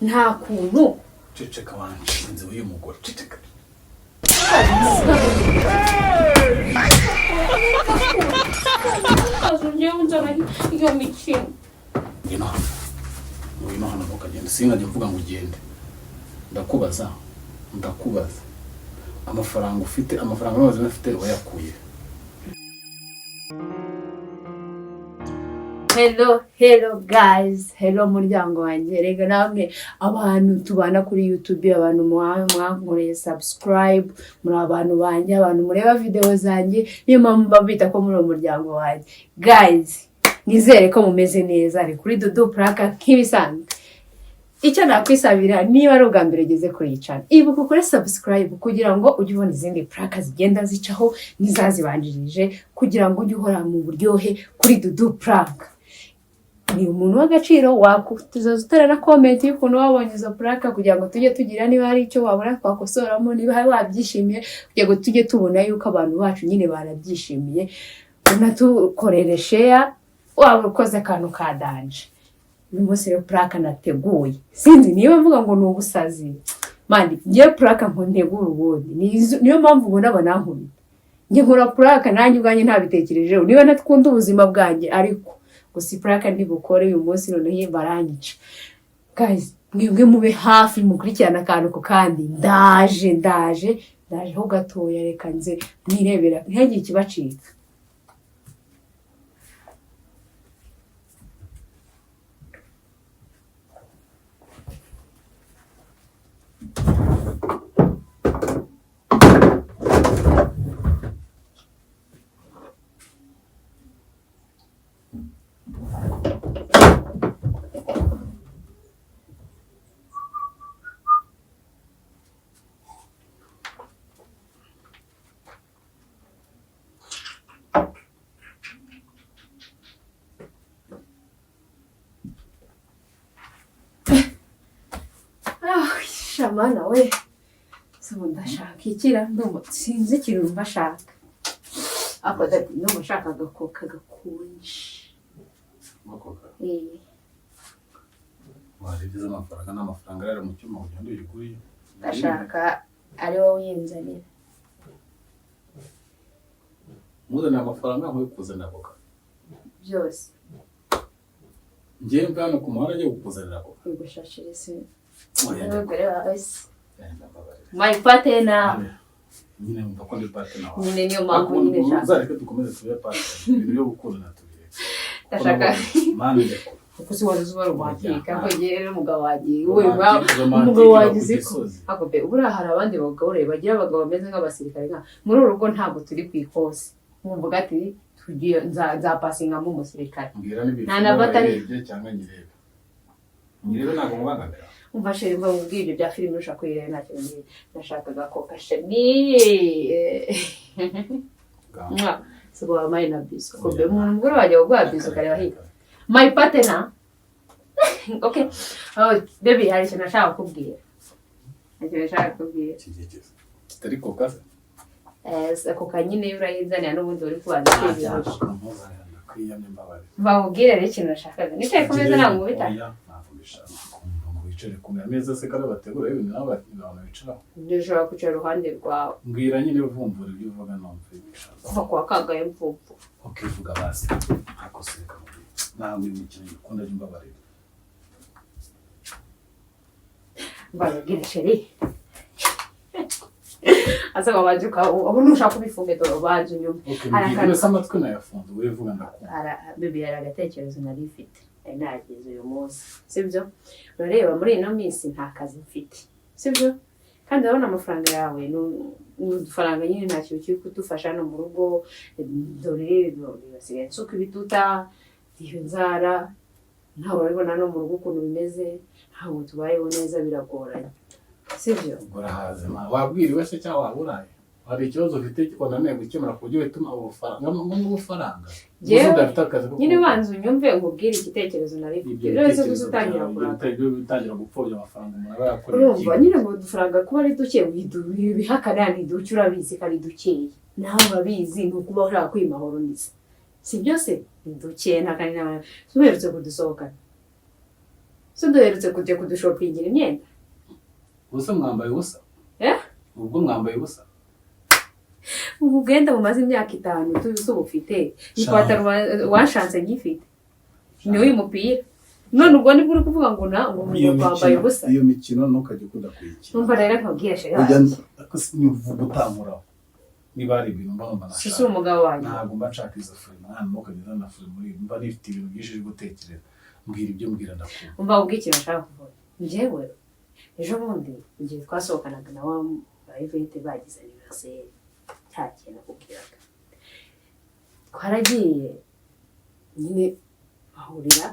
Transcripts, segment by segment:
Nta kuntu. Ceceka, wanshinze uyu mugore, ceceka. Njyewe nzana iyo mikino. Ngwino hano, ngwino hano, ntukagende. Sinkajya mvuga ngo ugende. Ndakubaza, ndakubaza, amafaranga ufite, amafaranga n'ubuzima ufite, wayakuye? Hello, hello guys, hello muryango wanjye. Rega namwe abantu tubana kuri YouTube, abantu mwankoreye subscribe, muri abantu banjye, abantu mureba video zanjye, niyo mpamvu mbabita ko muri uwo muryango wanjye. Guys, nizere ko mumeze neza. Ari kuri Dudu Prank nk'ibisanzwe. Icyo nakwisabira, niba ari ubwa mbere ugeze kuri iyi channel, ibuka ukore subscribe kugira ngo ujye ubona izindi prank zigenda zicaho n'izazibanjirije, kugira ngo ujye uhora mu buryohe kuri Dudu Prank. Ni umuntu w'agaciro wakutuzaza utera na comment y'ukuntu wabonye izo prank, kugira ngo tujye tugira, niba hari icyo wabona twakosoramo, niba hari wabyishimiye, kugira ngo tujye tubona yuko abantu bacu nyine barabyishimiye. Unatukorere share, waba ukoze akantu ka danger. Uyu munsi rero prank nateguye, sinzi niba mvuga ngo ni ubusazi. Man, ngiye prank ngo ntegure ubundi. Niyo mpamvu ubona banankubita. Njye nkora prank nanjye ubwanjye ntabitekerejeho, niba ntakunda ubuzima bwanjye, ariko gusa prank ntibukore uyu munsi noneho baranyica. Guys, mwebwe mube hafi, mukurikirane akantu ku kandi. Ndaje, ndaje, ndaje ho gatoya. Reka nze mwirebera, ntihagire ikibacika. Ah, shamana we, se ubu ndashaka ikira? Ndumva sinzi ikintu numva ashaka ako dati. Ndumva nshaka agakoka gakonje. Eh. Warebye amafaranga n'amafaranga arara mu cyuma kugira ngo uyigure. Ndashaka ari wowe uyinzanira. Muzanira amafaranga, nkwiye kukuzanira koka? Byose. Ngiye mva hano ku muhanda agiye kukuzanira koka? Bigushashire se. Oya. N'umugore wawe se? Genda, mbabarira. My partner. Nyine mva ko ndi partner wawe. Nyine niyo mpamvu nyine nshaka. Uzareke dukomeze tube partner, ibintu byo gukundana tubireke. Ndashaka. Mani, ndekura. Kuko si wari uzi romantique, ariko ngewe rero umugabo wanjye we Romantique umugabo iba wanjye ku uzi ko gisozi. Ako be, buriya hari abandi bagabo rero bagira abagabo bameze nk'abasirikare. Nka muri uru rugo ntabwo turi ku ikosi, nkumvuga ati tugiye nzapasingamo umusirikare. Mbwira n'ibintu. Nta na batari. Warebye cyangwa nyirebe, nyirebe, ntabwo mubangamira. Umva chéri, mva mubwire, ibyo bya filime ushaka kuyireba, nta kintu mbwira. Nashakaga koka, chéri. Bwa- Siko wampaye na bisou ko be, umuntu umugore wajya kuguha bisou ukareba hirya. My partner. Okay, oh baby, hari ikintu nashaka kukubwira, hari ikintu nashaka kukubwira. Iki gihe kitari koka se? Eh, ako kanyine urayinzanira n'ubundi uri kubanza kwibihuza. Mpuzanira, ndakwiyamye, mbabarira. Bamubwire rero ikintu nashakaga. Nicaye ku meza ntabwo nkubita. Oya, ntabwo mbishaka. Ngo wicare ku meza se kare bategura ibintu nawe abantu bicaraho? Ndashobora kwicara iruhande rwawe. Mbwira nyine, uvumbura ibyo uvuga, numva ibyo ushaka. Kuva kwa kagaye mvumvu. Ukivuga basi, ntako se, reka mubwire ntabwo uyu mukino ngikunda, jya umbabarira. Mbabwire chéri, asa wabanza ubu nushaka ubifunge, dore ubanza unyumve. Okay. Hari Mbwira. akantu. Mbese amatwi nayafunze, wowe vuga ndakumva. Baby, hari agatekerezo nari mfite, nari nagize uyu munsi, sibyo? Urareba muri ino minsi nta kazi mfite, sibyo? Kandi urabona amafaranga yawe ni udufaranga nyine, nta kintu kiri kudufasha hano mu rugo. Dore dore basigaye nsuka ibituta, iyo nzara ntabwo urabibona no mu rugo ukuntu bimeze, ntabwo tubayeho neza, biragoranye, sibyo? Ubwo urahaze ma, wabwiriwe se cyangwa waburaye? Hari ikibazo ufite wananiwe gukemura ku buryo wituma ubufaranga n'ubufaranga? Jewe, udafite akazi ko nyine banza unyumve nkubwire igitekerezo nari mfite. Ibyo Rero se gusa bitekerezo utangira byawe, kurakara. ibyo bitangira gupfobya amafaranga umuntu aba yakoreye. Urumva nyine ngo udufaranga kuba ari duke, bihakana ni duke, urabizi ko ari dukeya, nawe urabizi, ni ukuba ushaka kwimahoroniza, si byo se? Ni duke, nta kandi n'abantu tuherutse kudusohokana. So duherutse kujya kudushopingira imyenda. Ubusa mwambaye ubusa? Eh? Ubwo mwambaye ubusa? Ubu bwenda bumaze imyaka 5 tuzi ubufite. Ipataro washatse nyifite. Ni uyu mupira. None ubwo nibwo uri kuvuga ngo na ngo wambaye ubusa. Iyo mikino ntukajya ukunda kuyikina. Numva rero nkubwira chéri. Ujya nivuga utankuraho. Niba hari ibintu mba numva Si nashaka. umugabo wanjye. Ntabwo mba nshaka izo filime, nta ntukajya uzana filime muri mba nifite ibintu byinshi byo gutekereza. Mbwira ibyo mbwira ndakumva. Umva ubwo ikintu nshaka kuvuga. Njyewe ejo bundi igihe twasohokanaga na wa Yvette bagize anniversaire, cya kintu nakubwiraga, twaragiye nyine bahurira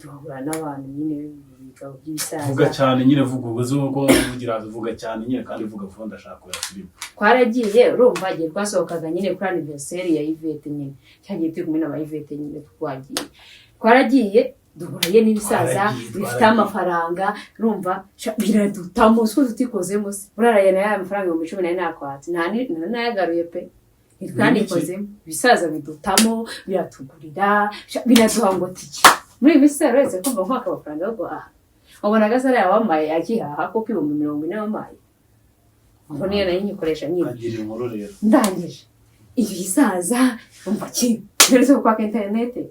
duhura n'abantu nyine ibigabo by'ibisaza. Vuga cyane nyine, vuga ubuze uko uvugira, vuga cyane nyine kandi vuga vuba, ndashaka kureba filime. Twaragiye, urumva igihe twasohokaga nyine kuri anniversaire ya Yvette nyine, cyagiye turi kumwe na ba Yvette nyine, twagiye twaragiye duhuraye n'ibisaza Twaragiye, bifite twaragiye. amafaranga, urumva biradutamo siko tutikozemo se uraraye na ya mafaranga 10,000 nari nakwatse nta nayagaruye pe, ntitwanikozemo. Ibisaza bidutamo biratugurira, biraduha ngo tike muri iyi minsi. Uretse kumva nkwaka amafaranga yo guhaha, wabonaga se ariya wamaye akihaha kuko 40,000 wamaye ubwo niyo nari nyikoresha nyine. Agira inkuru rero. Ndangije iyo gisaza, umva ki mperutse kwaka interinete,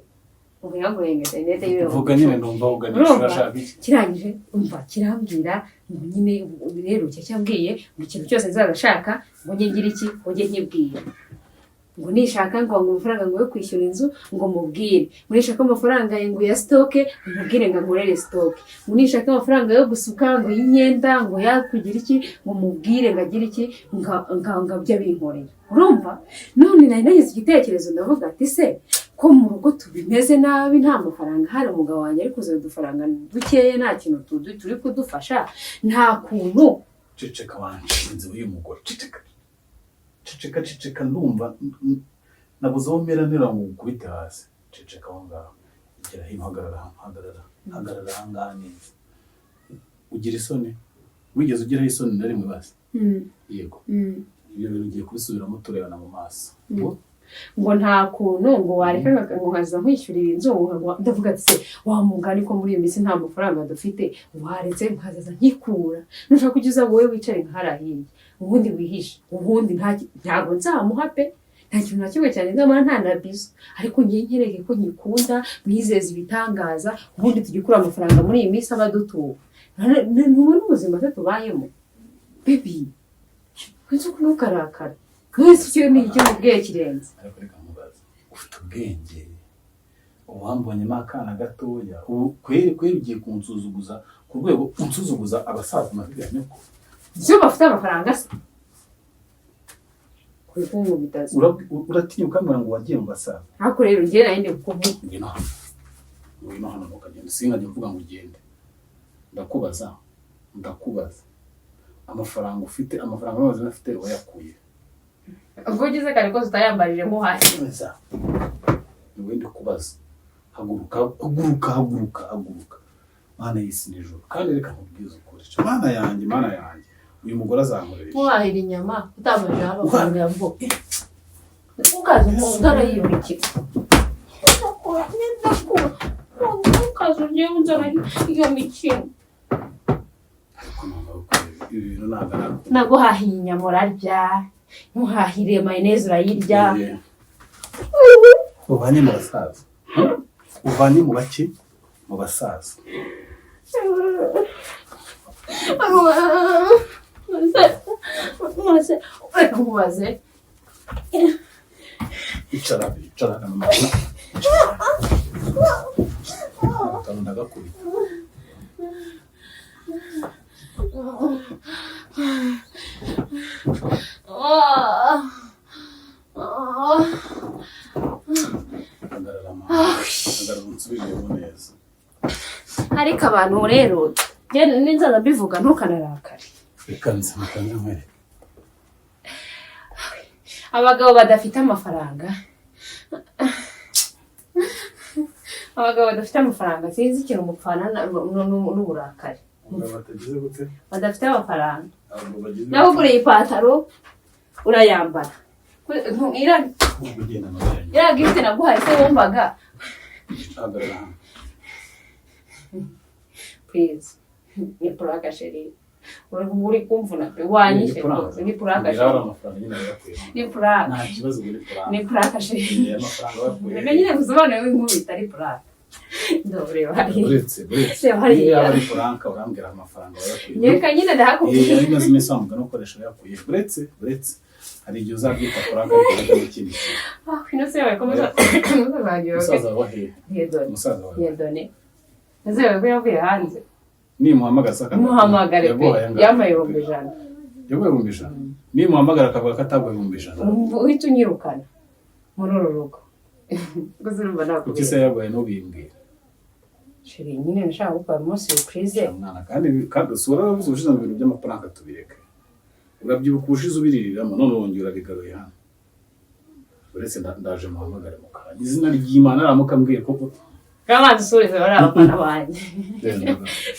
ubu yanguye interinete y'ibihumbi Vuga nyine numva uganisha. Urumva? Urashaka iki? Kirangije, umva kirambwira ngo nyine ubu rero cyo cyambwiye ngo ikintu cyose nzaza nshaka ngo njye ngira iki, ngo njye nkibwira, ngo nishaka ngo amafaranga ngo yo kwishyura inzu ngo mubwire, ngo nishaka amafaranga ngo ya stock mubwire ngo ankorere stock, ngo nishaka amafaranga yo gusuka ngo y'imyenda ngo yakugira iki ngo mubwire ngo agire iki ngo ajye abinkorera. Urumva none nari nagize igitekerezo, ndavuga ati se ko mu rugo tubimeze nabi, nta mafaranga hari, umugabo wanjye ari kuzana udufaranga dukeya, nta kintu turi kudufasha, nta kuntu Ceceka, wanshinze uyu mugore, ceceka, ceceka, ceceka, ndumva nabuze aho mera ntera ngo ukubite hasi. Ceceka aho ngaho, igera hino, hagarara hano, hagarara, hagarara aha ngaha neza. Ugira isoni? Wigeze ugiraho isoni na rimwe basi? Yego, ibyo bintu ugiye kubisubiramo turebana mu maso. Ngo? Ngo nta kuntu ngo wareka ngo nkaza nkwishyurira inzu ndavuga ati se wa mugani ko muri iyi minsi nta mafaranga dufite, waretse nkazaza nkikura, nushaka kujya uza wowe wicare nka hariya hirya ubundi wihishe, ubundi ntabwo nzamuha pe, nta kintu na kimwe cyane nzamara, nta na bizo, ariko ngiye nkereke ko nkikunda, mwizeza ibitangaza, ubundi tujye amafaranga muri iyi minsi aba adutuwe. Ntubona ubuzima se tubayemo baby? Ntuzi ko ntukarakara mwese, icyo ni icyo mubwiye kirenze. Ariko reka nkubaze, ufite ubwenge? Uwambonyemo akana gatoya ubu kweri kweri ugiye kunsuzuguza ku rwego unsuzuguza abasaza amabwira nyoko? Icyo bafite amafaranga se kuri kunkubita se? Uratinya ukambwira ngo wagiye mu basaza? Ariko rero njye nari ndi kuvuga. Ngwino hano, ngwino hano, ntukagende, sinkajya mvuga ngo ugende. Ndakubaza, ndakubaza, amafaranga ufite, amafaranga n'ubuzima ufite wayakuye? Ubwo ugize kare kose utayambarije muhaye. Neza, ni ndi kubaza. Haguruka, haguruka, haguruka, haguruka! Mana y'isi n'ijuru, kandi reka nkubwize ukuri, Mana yanjye, Mana yanjye, uyu mugore azankorera iki? Muhahira inyama utambarije amafaranga yavuga ukaza unzara iyo mikino, ukaza ugiye unzara iyo mikino. Ariko noneho kureba ibi bintu ntabwo ari Naguhahiye inyama urarya, nkuhahiriye mayonnaise urayirya. Uvanye mu basaza, uvanye mu bake, mu basaza. Reka nkubaze. Icara, icara hano, akantu ndagakubita. Hagarara mama, hagarara unsubiremo neza. Ariko abantu rero njye ninzaza mbivuga ntukanarakare. Reka nze mutanze nkwereke. Abagabo badafite amafaranga, abagabo badafite amafaranga, sinzi ikintu mupfana n'uburakari. Abagabo batagize gute? Badafite amafaranga. Abagabo bagize Nawe uguriye ipantaro urayambara Ubwo ugenda amabere. Iriya gift naguhaye se wumvaga Hagarara hano. Please, ni prank, chéri. Uri kumvuna pe, wanyishe rwose. Ni prank. Mbwira, hari Chéri. Amafaranga nyine wayakuye? Ni prank. Nta kibazo, ngo ni prank. Ni prank, chéri. Eh, amafaranga wayakuye? Reka nyine gusobanura w'inkubita, ari prank. Ndoreba hariya. Uretse, uretse. Reba hariya. Niyo yaba ari prank, urambwira amafaranga wayakuye? Nyereka nyine, ndahakubwira. Eh, yari imaze iminsi wamugana ukoresha, wayakuye? Uretse, uretse, hari igihe uzabyita prank ariko bijya ikindi kintu. Ah, ino se yawe ko musaza wanjye. Umusaza wawe hehe? Yedone. Umusaza wawe? Yedone, ese yawe ko yavuye hanze? Nimuhamagara se Muhamagare pe. Yaguhaye angahe? Yampaye 100,000. Yaguhaye 100,000? Nimuhamagara akavuga ko ataguha 100,000? Uhita unyirukana muri uru rugo gusa, urumva. Kuki se Nakubwira. yaguhaye ntubimbwire? Chéri, nyine nashaka gukora umunsi surprise. Mwana, kandi si waravuze ubushize mu bintu by'ama prank tubireke? Urabyibuka ubushize ubiririramo, none wongera urabigaruye hano. Uretse ndaje muhamagare mu kanya, izina ry'Imana, aramuka ambwiye ko Kabanza usurize bari abafana banjye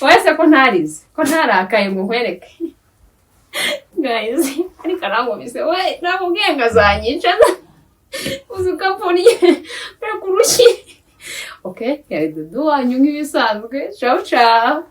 wese ko ntarize, ko ntarakaye, ngo nkwereke, guys. Ariko arankubise we, namubwiye ngo azanyica, uzi ko apfunnye kurushyi. Okay, yari Dudu wanyu nk'ibisanzwe. Ciao ciao.